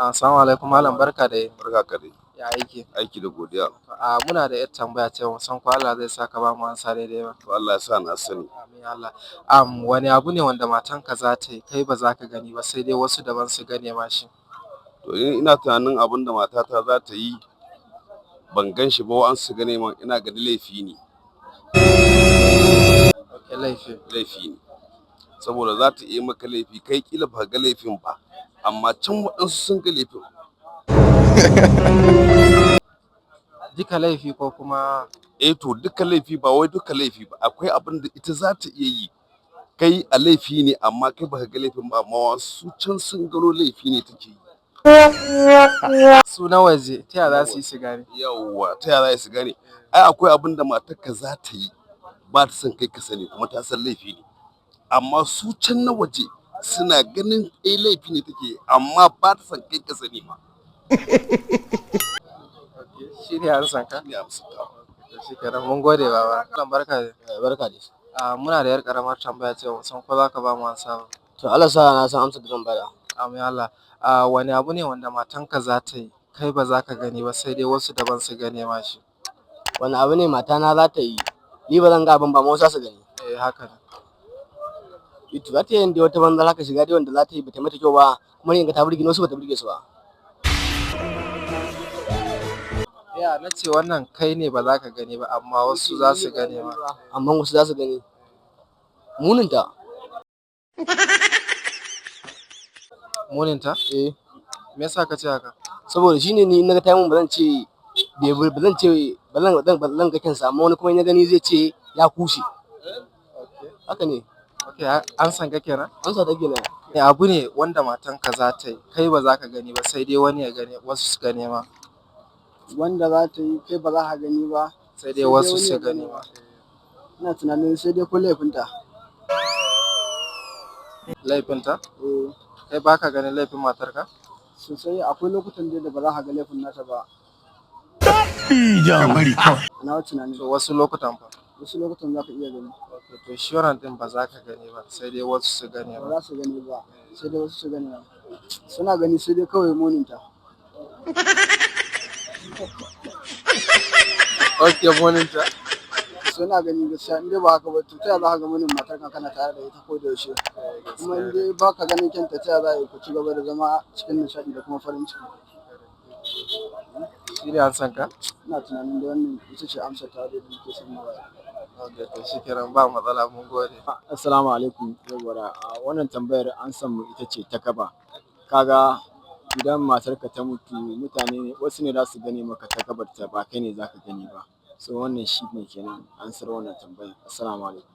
Assalamu alaikum malam, barka da yini. Barka ka dai. Ya aiki? Aiki da godiya. A muna da 'yar tambaya ce, ba mu san ko Allah zai sa ka ba mu amsa daidai ba. To, Allah ya sa na sani. Amin Allah. Wani abu ne wanda matanka za ta yi kai ba za ka gani ba, sai dai wasu daban su gane ma shi? To, ni ina tunanin abin da matata za ta yi ban gan shi ba, wa'ansu su gane man, ina ganin laifi ne. Ok, laifi. Laifi ne. Saboda za ta iya maka laifi, kai kila ba ga laifin ba, amma can waɗansu sun ga laifin. Duka laifi ko kuma? Eh to, duka laifi ba wai duka laifi ba, akwai abin da ita za ta iya yi kai a laifi ne, amma kai baka ga laifin ba, amma wasu can sun gano laifi ne take yi. Su na waje ta ya za su yi su gane? Yawwa, ta ya za su gane? Ai akwai abin da matarka za ta yi ba ta son kai ka sani, kuma ta san laifi ne, amma su can na waje suna ganin eh, laifi ne take yi, amma ba ta son kai ka sani ma. Shi ne amsan ka? Shi ne amsar ta. To shikenan, mun gode baba. Malam, barka da. Barka dai. A muna da 'yar ƙaramar tambaya ce, ba mu san ko za ka ba mu amsa ba. To, Allah sa na san amsar da zan bada. Amin Allah. A wani abu ne wanda matanka za ta yi kai ba za ka gani ba, sai dai wasu daban su gane ma shi? Wani abu ne matana za ta yi ni ba zan ga abin ba, amma wasu za su gani? Eh, haka ne. Eh to, za ta yi dai wata banza haka shiga dai wanda za ta yi bata mata kyau ba, kuma ni in ga ta burge ni, wasu bata burge su ba. Ya na ce wannan kai ne ba za ka gani ba, amma wasu za su gane ma. Amma wasu za su gani. Muninta. Muninta? Eh. Me yasa ka ce haka? Saboda shine ni in naga ta yi mun, ba zan ce bai, ba zan ce ba zan ga kyansa, amma wani kuma in ya gani zai ce ya kushe. Haka ne. Ok, amsan ka kenan? Amsa ta kenan. Wani abu ne wanda matanka za ta yi kai ba za ka gani ba, sai dai wani ya gani, wasu su gane ma? Wanda za ta yi kai ba za ka gani ba, sai dai wasu su gane ma. Ina tunanin sai dai ko laifinta. Laifinta? Eh. Kai baka ganin laifin matarka? Sosai, akwai lokutan dai da ba za ka ga laifin nata ba. Na tunanin. To, wasu lokutan fa? Wasu lokutan za ka iya gani. Ok, to shi wannan ɗin ba za ka gani ba, sai dai wasu su gane Ba ma. za su gani ba, sai dai wasu su gani ba. Suna gani, sai dai kawai muninta. Ok, muninta. Suna gani gaskiya, in dai ba haka ba, to ta ya za ka ga munin matarka kana tare da ita ko da yaushe? Kuma in dai ba ka ganin kyanta, ta ya za a yi ku ci gaba da zama cikin nishaɗi da kuma farin ciki? Shi ne amsan ka? Ina tunanin dai wannan ita ce amsar ta da nake son na bayar. Ok, to shikenan, ba matsala, mun gode. Assalamu alaikum. Yawwa, a wannan tambayar amsar mu ita ce takaba. Kaga idan matarka ta mutu, mutane wasu ne za su gane maka takabarta, ba kai ne za ka gani ba. So wannan shi ne kenan ansar wannan tambayar. Assalamu alaikum.